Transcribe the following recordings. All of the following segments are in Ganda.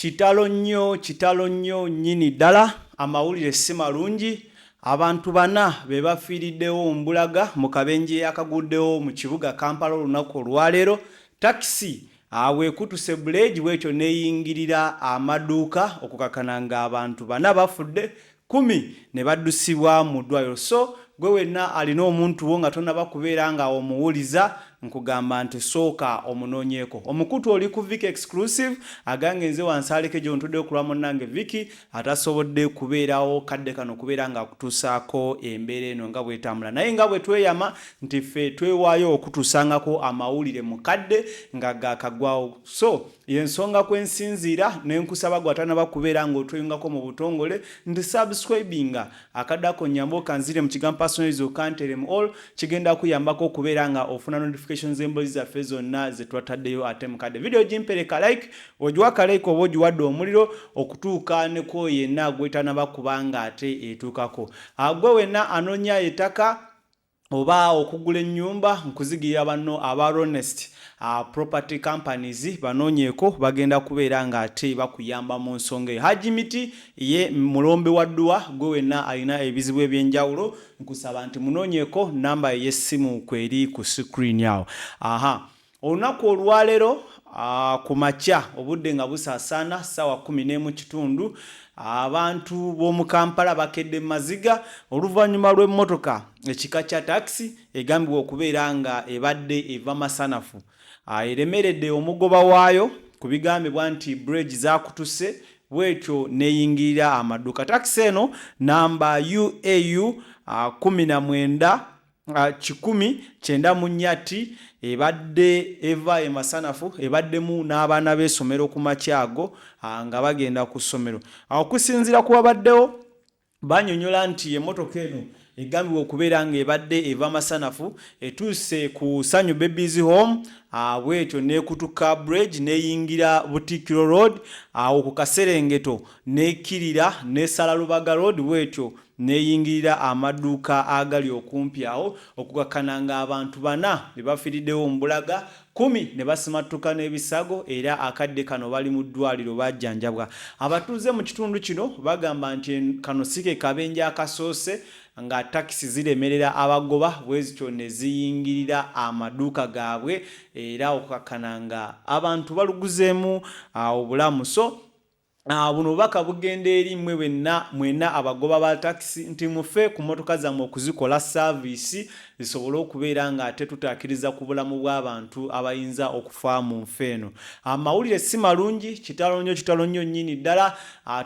Kitalo nnyo, kitalo nnyo nnyini ddala, amawulire si malungi. Abantu bana be bafiiriddewo mbulaga mu kabenje akaguddewo mu kibuga Kampala olunaku olwaleero. Takisi bw'ekutuse buleegi bw'etyo n'eyingirira amaduuka okukakkana ng'abantu bana bafudde, 10 ne baddusibwa mu ddwaliro. So gwe wenna alina omuntu wo nga tonaba kubeera nga omuwuliza, nkugamba nti sooka omunoonyeeko. Omukutu oli ku Vicky Exclusive, agange nze Wansaaleke gy'ontudde ku lwa munnange Vicky atasobodde kubeerawo kadde kano kubeera nga akutuusaako embeera eno nga bw'etambula. Naye nga bwe tweyama nti ffe twewaayo okutuusangako amawulire mu kadde nga gaakagwawo. So Y'ensonga kwe nsinziira ne nkusaba gwe atanaba kubeera ng'otweyungako mu butongole nti subscribinga akadde ako nnyambe okanzire mu kigambo personalize okantere mu all kigenda kuyambako okubeera nga ofuna notification z'emboozi zaffe zonna ze twataddeyo ate mu kadde. Video gimpere ka like, ogiwa ka like oba ogiwadde omuliro okutuuka ne ku oyo yenna gwetanaba kuba nga ate etuukako. Gwe wenna anoonya ettaka oba okugula ennyumba, nkuzigirira banno aba Ronest Property Companies banoonyeeko, bagenda kubeera ng'ate bakuyamba mu nsonga eyo. Hajji Miti ye mulombe wa dduwa, gwe wenna alina ebizibu eby'enjawulo nkusaba nti munoonyeeko, nnamba ye y'essimu kweri ku screen awo. Aha. Olunaku olwalero ku makya obudde nga busaasaana ssaawa 11 kitundu, abantu b'omu Kampala bakedde mu maziga oluvannyuma lw'emmotoka ekika kya takisi egambibwa okubeera nga ebadde eva Masanafu eremeredde omugoba waayo ku bigambibwa nti bridge zaakutuse bwetyo n'eyingirira amaduuka. Takisi eno namba UAU 19 194 T ebadde eva e Masanafu ebaddemu n'abaana b'essomero ku makya ago nga bagenda ku ssomero. Okusinziira ku babaddewo banyonyola nti emmotoka eno egambibwa okubeera ng'ebadde eva Masanafu etuuse ku Sanyu Babies Home bwetyo n'ekutuka Bridge n'eyingira Butikkiro Road awo ku kaserengeto n'ekkirira n'esala Lubaga Road bwetyo n'eyingirira amaduuka agali okumpi awo okukakkana ng'abantu bana be bafiiriddewo mbulaga, kkumi ne basimattuka n'ebisago era akadde kano bali mu ddwaaliro bajjanjabwa. Abatuuze mu kitundu kino bagamba nti kano si ke kabenje akasoose nga takisi ziremerera abagoba bwe zityo ne ziyingirira amaduuka gaabwe era okukakkana nga abantu baluguzeemu obulamu. So Buno obubaka bugenda eri mmwe bwenna mwena abagoba ba takisi nti mufe ku mmotoka zammwe okuzikola saaviisi zisobole okubeera nga ate tutaakiriza ku bulamu bw'abantu abayinza okufa mu nfa eno. Amawulire si malungi, kitalo nnyo kitalo nnyo nnyini ddala.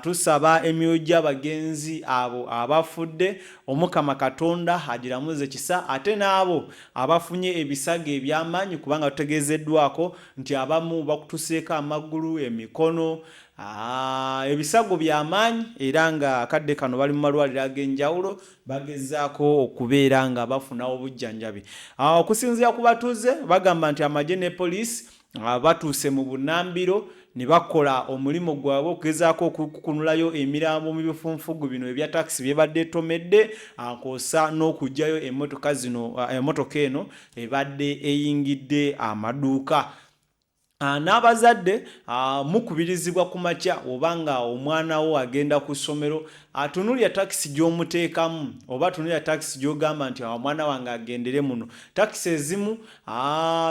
Tusaba emyoyo gy'abagenzi abo abafudde Omukama Katonda agiramuze kisa ate n'abo abafunye ebisago eby'amaanyi kubanga tutegeezeddwako nti abamu bakutuseeko amagulu, emikono, ebisago bya maanyi era nga akadde kano bali mu malwaliro ag'enjawulo bagezaako okubeera nga bafuna obujjanjabi. Okusinziira ku batuuze bagamba nti amagye ne poliisi batuuse mu bunnambiro ne bakola omulimu gwabwe okugezaako okukukunulayo emirambo mu bifunfugu bino ebya takisi byebadde etomedde kwosa n'okuggyayo emmotoka zino emmotoka eno ebadde eyingidde amaduuka. N'abazadde mukubirizibwa ku makya oba nga omwana wo agenda ku ssomero atunulira takisi gy'omuteekamu oba tunulira takisi gy'ogamba nti omwana wange agendere muno. Takisi ezimu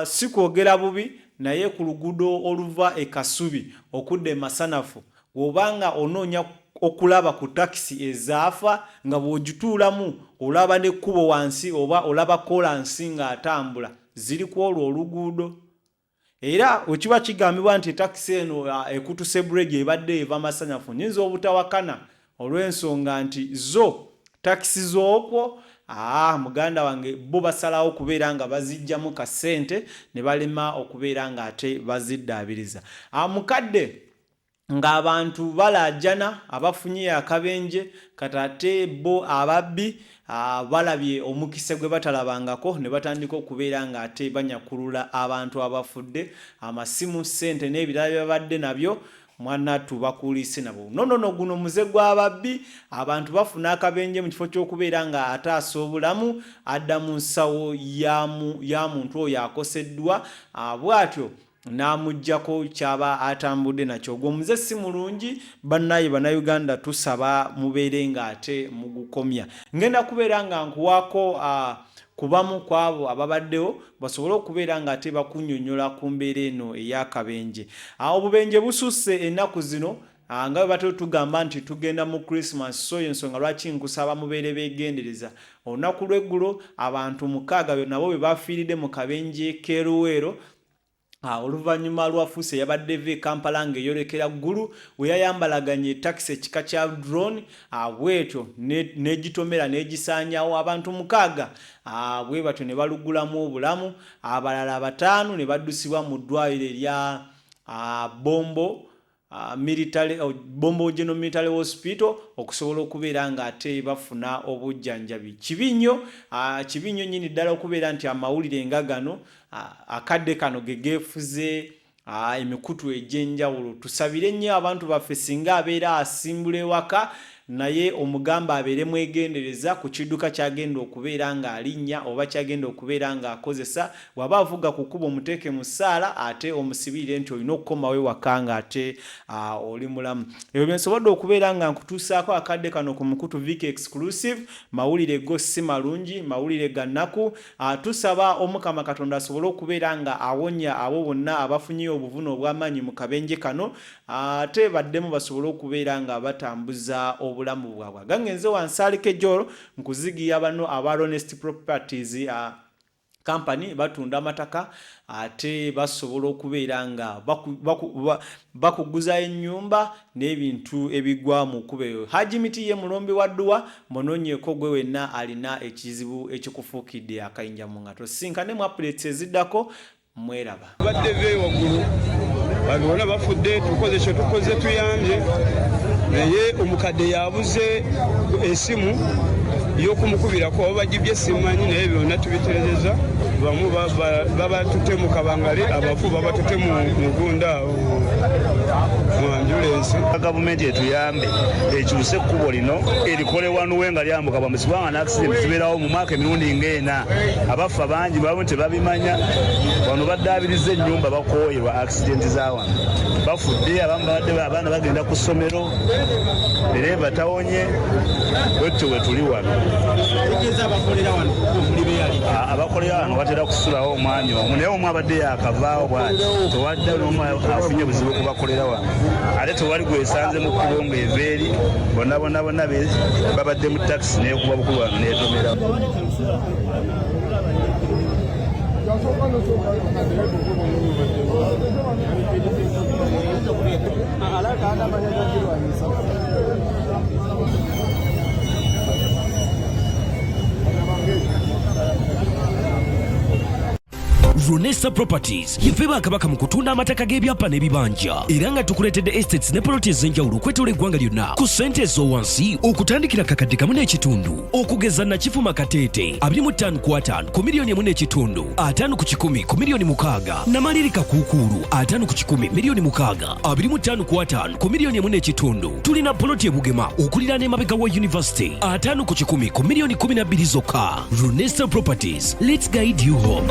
si kwogera bubi naye ku luguudo oluva e Kasubi okudda e Masanafu Bw'oba nga onoonya okulaba ku takisi ezaafa nga bw'ogituulamu olaba n'ekkubo wansi oba olaba koolansi ng'atambula, ziri ku olwo oluguudo. Era bwe kiba kigambibwa nti takisi eno ekutuse bureegi ebadde eva Masanyafu, nnyinza obutawakana olw'ensonga nti zo takisi z'okwo, aa muganda wange bo basalawo okubeera nga baziggyamu ka ssente ne balema okubeera ng'ate baziddaabiriza. Mukadde Ng'abantu balaajana abafunye akabenje kati ate bo ababbi balabye omukisa gwe batalabangako ne batandika okubeera ng'ate banyakulula abantu abafudde, amasimu, ssente n'ebirala bye babadde nabyo mwanattu bakuuliise nabo. No no no guno muze gw'ababbi, abantu bafuna akabenje mu kifo ky'okubeera nga ataasa obulamu adda mu nsawo ya muntu oyo akoseddwa bw'atyo. n'amuggyako ky'aba atambudde nakyo. Ogwo omuze si mulungi bannaye Bannayuganda, tusaba mubeere ng'ate mugukomya. Ngenda kubeera nga nkuwaako ku bamu ku abo ababaddewo basobole okubeera ng'ate bakunnyonnyola ku mbeera eno ey'akabenje. Obubenje bususse ennaku zino nga bwe batera otugamba nti tugenda mu Christmas, so y'ensonga lwaki nkusaba mubeere beegendereza. Olunaku lw'eggulo abantu mukaaga nabo be bafiiridde mu kabenje k'e Luweero oluvannyuma lwa fuusi eyabadde eva e Kampala ng'eyolekera Gulu we yayambalaganye takisi ekika kya drone bw'etyo n'egitomera n'egisaanyaawo abantu mukaaga bwe batyo ne balugulamu obulamu, abalala bataano ne baddusibwa mu ddwaaliro erya Bombo Military, Bombo General Military Hospital okusobola okubeera nga ate bafuna obujjanjabi. Kibi nnyo, kibi nnyo nnyini ddala okubeera nti amawulire nga gano akadde kano ge geefuze emikutu egy'enjawulo. Tusabire nnyo abantu baffe singa abeera asimbula ewaka naye omugambe abeere mwegendereza ku kidduka ky'agenda okubeera ng'alinnya oba ky'agenda okubeera ng'akozesa. Bw'aba avuga ku kkubo omuteeke mu ssaala ate omusibirire nti olina okukomawo ewaka ng'ate oli mulamu. Ebyo bye nsobodde okubeera nga nkutuusaako akadde kano ku mukutu Vic Exclusive. Mawulire go si malungi, mawulire ga nnaku. Tusaba Omukama Katonda asobole okubeera nga awonya abo bonna abafunye obuvune obw'amaanyi mu kabenje kano ate baddemu basobole okubeera nga batambuza obulamu bwabwe. Agange nze Wansaalike Joel nkuzigiya bano aba Ronest Properties Company batunda amataka ate basobola okubeera nga bakuguza ennyumba n'ebintu ebigwa mu kkubo eyo. Hajji Miti ye mulombi wa dduwa, munonyeeko gwe wenna alina ekizibu ekikufuukidde akayinja mu ngato. Tusisinkane mu updates eziddako, mweraba. Badde ve waggulu abantu bona bafudde, tukoze kyetukoze tuyambye, naye omukadde yabuze esimu y'okumukubirako oba bagibye simanyi, naye byonna tubiterezeza. Bamu babatute mu kabangale, abafu babatute mu mugunda awo mu ambulensi. Gavumenti etuyambe ekyuse ekkubo lino erikole wanuwe nga lyambuka bwambusi, kubanga n'accident zibeerawo mu mwaka emirundi ng'ena, abafa bangi bamu tebabimanya. Wano baddaabiriza ennyumba bakooye lwa accident za wano, bafudde abamu, babadde abaana bagenda ku ssomero, dereeva tawonye. Bwetutyo bwe tuli wano. Abakolera wano batera kusulawo omwami omu, naye omu abadde yakavaawo bwati, tewadde n'omu afunye buzibu kubakolera wano, ate tewali gwesanze mu kkubo ng'eva eri, bonna bonna bonna babadde mu takisi nekuba bukulu wano netomera. Ronesta Properties yeffe bakabaka mu kutunda amataka g'ebyapa n'ebibanja, era nga tukuleetedde estates ne poloti ez'enjawulo okwetoola eggwanga lyonna ku ssente ez'owansi okutandikira kakadde kamu n'ekitundu, okugeza Nakifuma Kateete 25 ku 50 ku miliyoni 1 n'ekitundu, 50 ku kikumi ku miliyoni 6, Namaliri Kakuukuulu 50 ku kikumi miliyoni 6, 25 ku 50 ku miliyoni 1 n'ekitundu. Tulina poloti e Bugema okuliraana emabega wa University 50 ku kikumi ku miliyoni 12 zokka. Ronesta Properties, let's guide you home.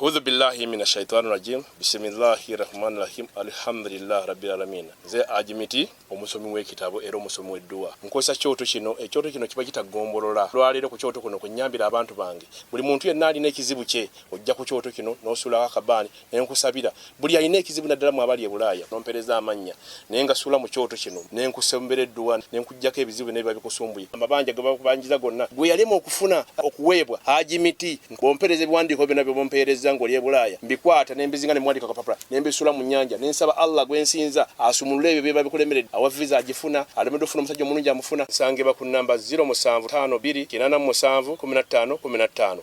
Hudhu billahi mina shaitani rajim bisimillahi rahmani rahim alhamdulillah rabbil alamin. Nze Ajimiti omusomi w'ekitabo era omusomi w'edduwa, nkozesa kyoto kino. Ekyoto kino kiba kitagombolola. Lwaleero ku kyoto kuno kunyambira abantu bange. Buli muntu yenna alina ekizibu kye ojja ku kyoto kino n'osuulako akabaani ne nkusabira. Buli alina ekizibu naddala mu abali e Bulaaya n'ompeereza amannya naye nga suula mu kyoto kino ne nkusombera edduwa ne nkuggyako ebizibu byonna ebiba bikusumbuye. Amabanja ge bakubanjiza gonna gwe yalema okufuna okuweebwa Haji Miti. Bw'ompeereza ebiwandiiko byonna by'oba ompeerezza ng'oli e Bulaaya mbikwata ne mbizinga ne mbiwandiika ku kapapula ne mbisuula mu nnyanja ne nsaba Allah gwe nsinza asumulule ebyo ebiba bikulemeredde. Awa viza agifuna, alemeddwa okufuna omusajja omulungi amufuna. Nsangibwa ku nnamba 0752 87 15 15.